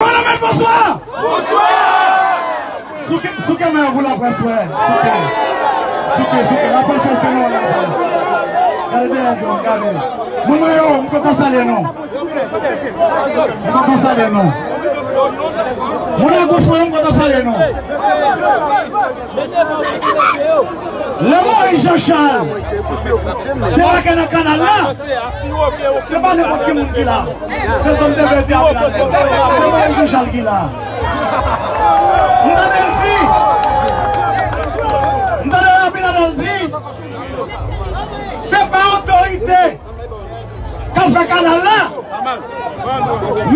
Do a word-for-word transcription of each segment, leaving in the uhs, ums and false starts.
Mwen anmèt bonswa. Bonswa. Souke, souke men yo pou laprès wè. Souke. Souke, souke. Laprès, èske nou wè laprès? Gade dèyè nou, gade. Moun mwen yo, m kontan salye nou. M kontan salye nou. Moun agoch mwen, m kontan salye nou. Lè Moyiz Jan Chal debake nan kanal la, se pa nenpòt ki moun ki la. Se sa m te vle di a Abinader. Se Moyiz Jan Chal ki la. M tande l di, m tande Abinader di, se pa otorite k ap fè kanal la.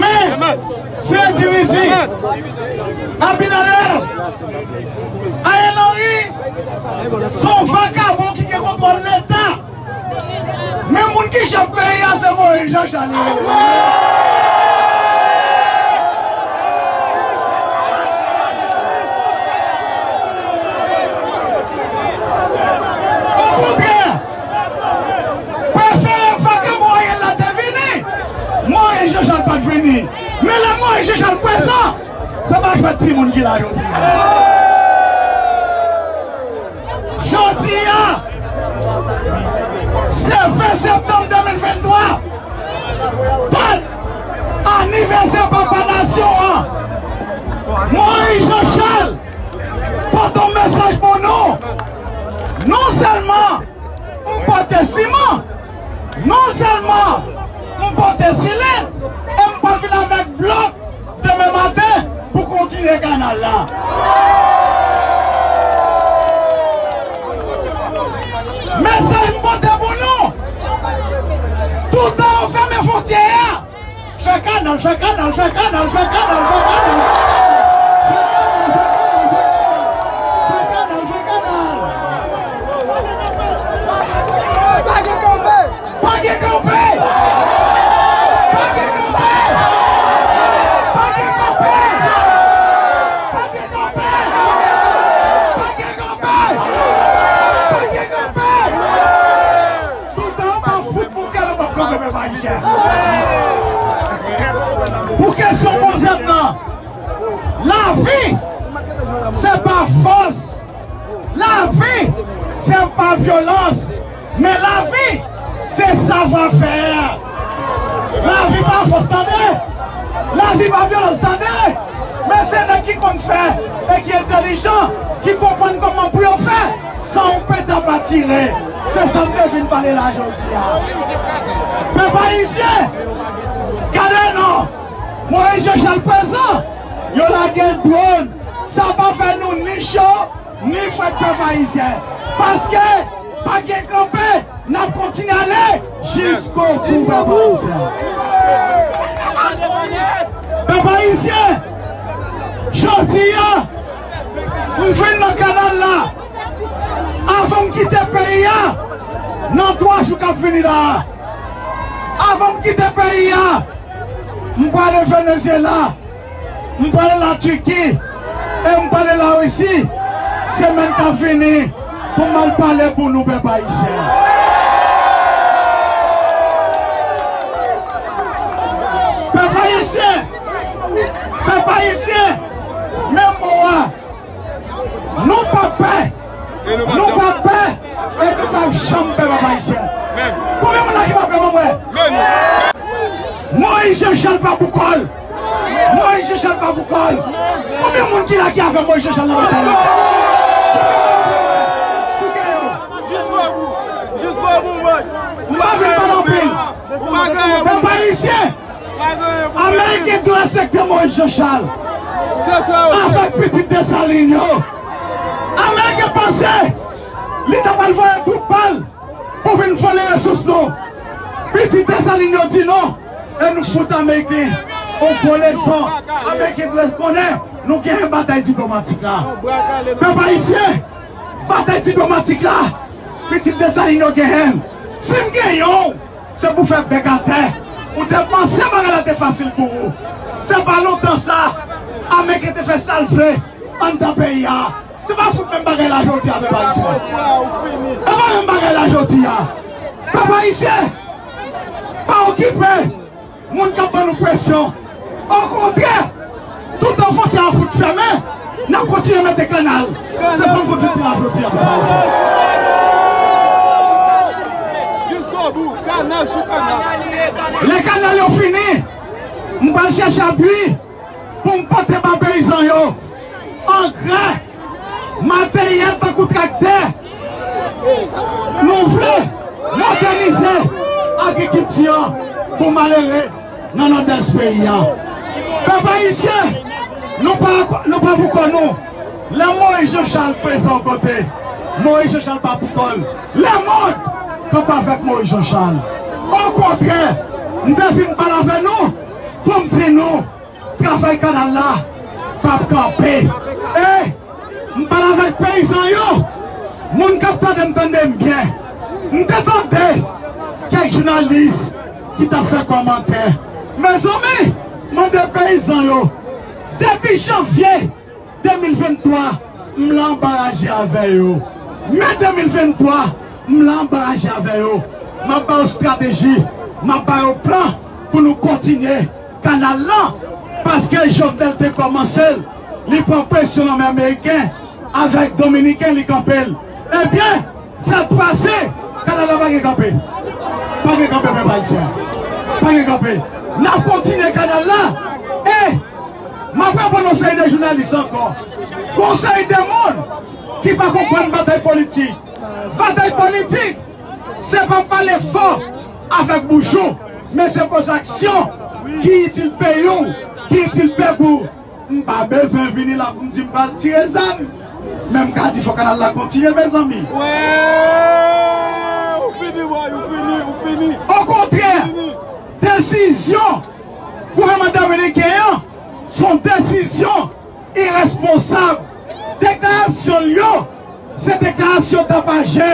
Men, se endividi. Abinader, Ariel Henry, se yon vakabon ki gen kontwòl Leta. Men moun ki jere peyi a, se Moyiz Jan Chal li ye. Okontrè, prefere vakabon Ariel la te vini, Moyiz Jan Chal pa t vini. Men lè Moyiz Jan Chal prezan, se pa jwèt timoun ki la jodi a. Jodi a, se ven septanm de mil venntwa, dat anivèsè Papa Nasyon an, Moyiz Jan Chal, pote yon mesaj pou nou. Non sèlman m pote siman, non sèlman m pote silèn, e m pral vin avèk blòk demen maten pou kontinye kanal la. Mesaj m pote pou nou, toutan yo fèmen fwontyè a, fè kanal, fè kanal, fè kanal, fè kanal, fè kanal, fè kanal, fè kanal, fè kanal, fè kanal. Pa gen kanpe! Pa gen kanpe! Pa gen kanpe! Pa gen kanpe! Pa gen kanpe! Pa gen kanpe! Pa gen kanpe! Toutan yo pa fout bouke, nou p ap kanpe, pèp ayisyen. Pou kesyon poze m nan, lavi, se pa fòs. Lavi, se pa vyolans. Men lavi, se savwafè. Lavi pa fòs, tande. Lavi pa vyolans, tande. Men se nèg ki konn fè e ki entèlijan, ki konprann kòman pou yo fè san yon peta pa tire. Se sa m te vin pale la jodi a. Pèp ayisyen, gade non. Moyiz Jan Chal prezan, yo lage dwòn. Sa pa fè nou ni cho, ni frèt, pèp ayisyen. Paske pa gen kanpe, n ap kontinye ale jiskobou, pèp ayisyen. Pèp ayisyen, jodi a, m vin nan kanal la. Avan m kite peyi a, nan twa jou k ap vini la, avan m kite peyi a, m prale Venezyela, m prale Latiki, e m prale Larisi, semèn k ap vini, pou m al pale pou nou, pèp ayisyen. Pèp ayisyen, pèp ayisyen, men mo a, nou p ap pè. Nou p ap pè. E nou p ap janm pè, pèp ayisyen. Konbyen moun la ki pa pè, ban m wè? Moyiz Jan Chal pa pou kò l. Moyiz Jan Chal pa pou kò l. Konbyen moun ki la ki avè Moyiz Jan Chal nan batay la? Souke men yo pou wè. Souke yo. M pa vin pale anpil. Pèp ayisyen, Ameriken dwe respekte Moyiz Jan Chal avèk pitit Desalin yo. Ameriken panse li ta pral voye twoup pa l pou vin vòlè resous nou. Pitit Desalin yo di non, e nou fout Ameriken yon gwo leson. Ameriken dwe konnen nou genyen batay diplomatik la. Pèp ayisyen, batay diplomatik la, pitit Desalin yo genyen l. Si m genyen w, se pou fè bèk atè. Ou te panse bagay la te fasil pou ou. Se pa lontan sa, Ameriken te fè sa l vle anndan peyi a. Se pa fout menm bagay la jodi a, pèp ayisyen. E pa menm bagay la jodi a. Pèp ayisyen, pa okipe moun k ap ban nou presyon. Okontrè, Ti yo mete kanal. Se sa m konn di la jodi a, papa Ayisyen. Jusqu'au bout, kanal sou kanal. Lè kanal yo fini, m pral chèche apui pou m pote ba peyizan yo. Angrè, materyèl tankou traktè. Nou vle modènize agrikilti an pou malere nan Nòdès peyi a. Pèp ayisyen, nou pa, nou pa pou kò nou. Lè Moïse Jean Charles prezan yon kote, Moïse Jean Charles pa pou kò l. Lemonn kanpe avèk Moïse Jean Charles. Okontrè, m te vin pale avè nou pou m di nou, travay kanal la p ap kanpe. E m pale avèk peyizan yo. Moun k ap tande m, tande m byen. M te tande kèk jounalis ki t ap fè kòmantè. Mezanmi, mande peyizan yo, depi janvye de mil venntwa, m la anba raje avè yo. Me de mil venntwa, m la anba raje avè yo. M ap ba yo estrateji, m ap ba yo plan pou nou kontinye kanal lan, paske Jovenel te kòmanse l, li pran presyon nan men ameriken, avèk dominiken li kanpe l. Ebyen, sa t pase, kanal la pa gen kanpe. Pa gen kanpe, pèp ayisyen. Pa gen kanpe. N ap kontinye kanal la. E m ap reponn yon seri de jounalis ankò. Gon seri de moun ki pa konprann batay politik. Batay politik, se pa pale fò avèk bouch ou, men se poze aksyon ki itil peyi w, ki itil pèp ou. M pa bezwen vini la pou m di m pral tire zam, men m ka di fò kanal la kontinye, mezanmi. Wè, ou fini, bòy, ou fini, ou fini. Okontrè, desizyon gouvènman dominiken an se yon desizyon iresponsab. Deklarasyon l yo se deklarasyon tapajè.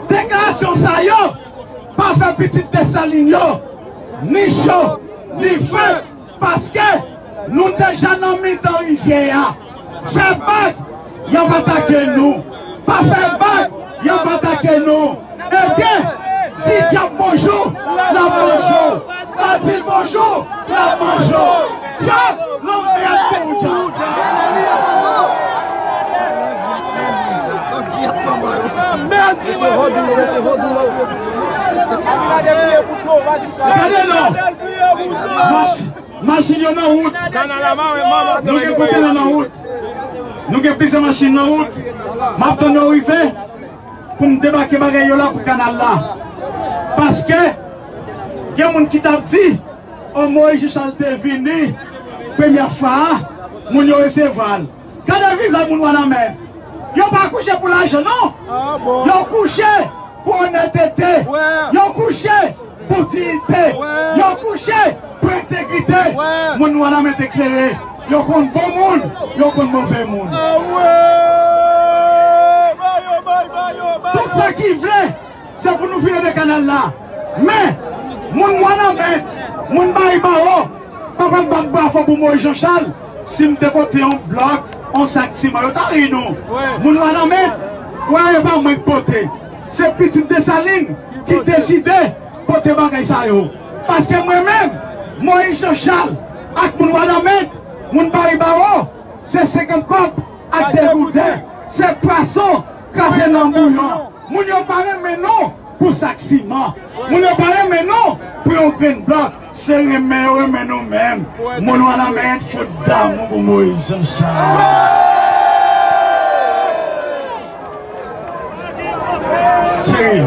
Deklarasyon sa yo pa fè pitit Desalin yo ni cho ni fre, paske nou deja nan mitan rivyè a. Fè bak, y ap atake nou. Pa fè bak, y ap atake nou. Ebyen, di dyab bonjou, l ap manje w. Pa di l bonjou, l ap manje w. Dyab, lanmèd pou w, dyab. Gade non. Machi-, machin yo nan wout. Nou gen kontenan nan wout. Nou gen plizyè machin nan wout. M ap tann yo rive pou m debake bagay yo la pou kanal la. Paske gen moun ki t ap di, o, Moïse Jean Charles te vini premyè fwa a, moun yo resevwa l. Gade viza moun Wanament. Yo pa kouche pou lajan, non. Yo kouche pou onètete. Yo kouche pou diyite. Yo kouche pou entegrite. Moun Wanament eklere. Yo konn bon moun, yo konn move moun. Tout sa ki vle, se pou nou vire de kanal la. Men, moun Wanament, moun Baribawo, pa pral bat bravo pou Moïse Jean Charles si m te pote yon blòk, yon sak siman, yo ta ri nou. Moun Wanament, wè, e pa mwen k pote. Se pitit Desalin ki deside pote bagay sa yo. Paske mwen menm, Moïse Jean Charles, ak moun Wanament, moun Baribawo, se senkant kòb ak de gouden. Se pwason kraze nan bouyon. Moun yo pa renmen nou pou sak siman. Moun yo pa renmen nou pou yon grenn blòk. Se renmen yo renmen nou menm. Moun Wanament fout damou pou Moïse Jean Charles. Cheri,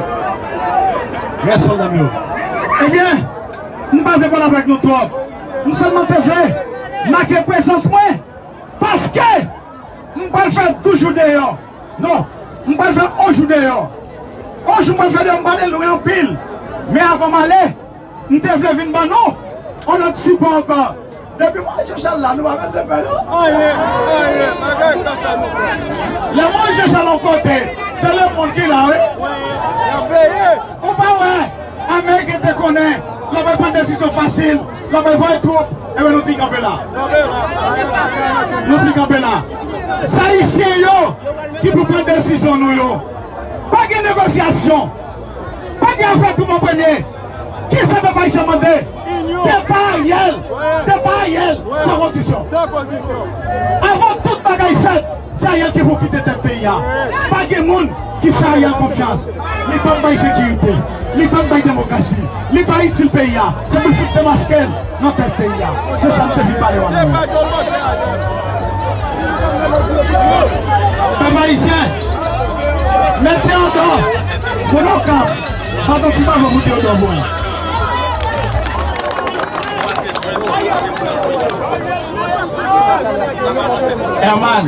rès sòlda m yo. Ebyen, m pa vle pale avèk nou twòp. M sèlman te vle make prezans mwen. Paske m pral fè douz jou deyò. Non, m pral fè onz jou deyò. Onz jou m pral fè deyò, m pral loure anpil. Men avan m ale, m te vle vin ban nou yon lòt sipò ankò. Depi Moïse Jean Charles la, nou pa bezwen pè non. Anyen, anyen, bagay k ap fè nou pè. Lè Moïse Jean Charles yon kote, se lemonn ki la, wi. Wi, y ap veye. Ou pa wè, Ameriken te konnen, lè w pral pran desizyon fasil, lè w pral voye twoup, enben nou di kanpe la. Nou di kanpe la. Se Ayisyen yo ki pou pran desizyon nou yo. Pa gen negosyasyon. Pa gen afè twoup an premye. Kisa pèp ayisyen mande? Depa Ariel. Depa Ariel. San kondisyon. Avan tout bagay fèt, Se Ariel ki pou kite tèt peyi a. Pa gen moun ki fè Ariel konfyans. Li p ap bay sekirite. Li p ap bay demokrasi. Li pa itil peyi a. Se pou l fout demaske l nan tèt peyi a. Se sa m te vin pale w a. Pèp ayisyen, mete an dò. Moun Okap, pa t an ti bavo pou te an dò bon. Herman,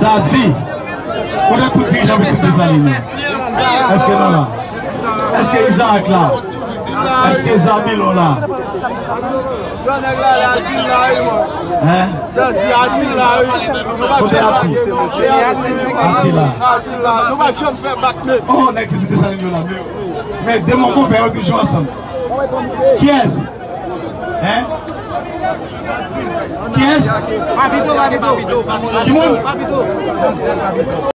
Dadi, kote tout dirijan Pitit Desalin yo? Èske nou la? Èske Izaak la? Èske Zabilon la? Hein? Kote Ati? Ati la. Oh, nèg Pitit Desalin yo la. Men, men de mon konpè yo toujou ansanm. Kiyès? Hein? Kiyès? Papito, papito, papito. Ki moun? Papito.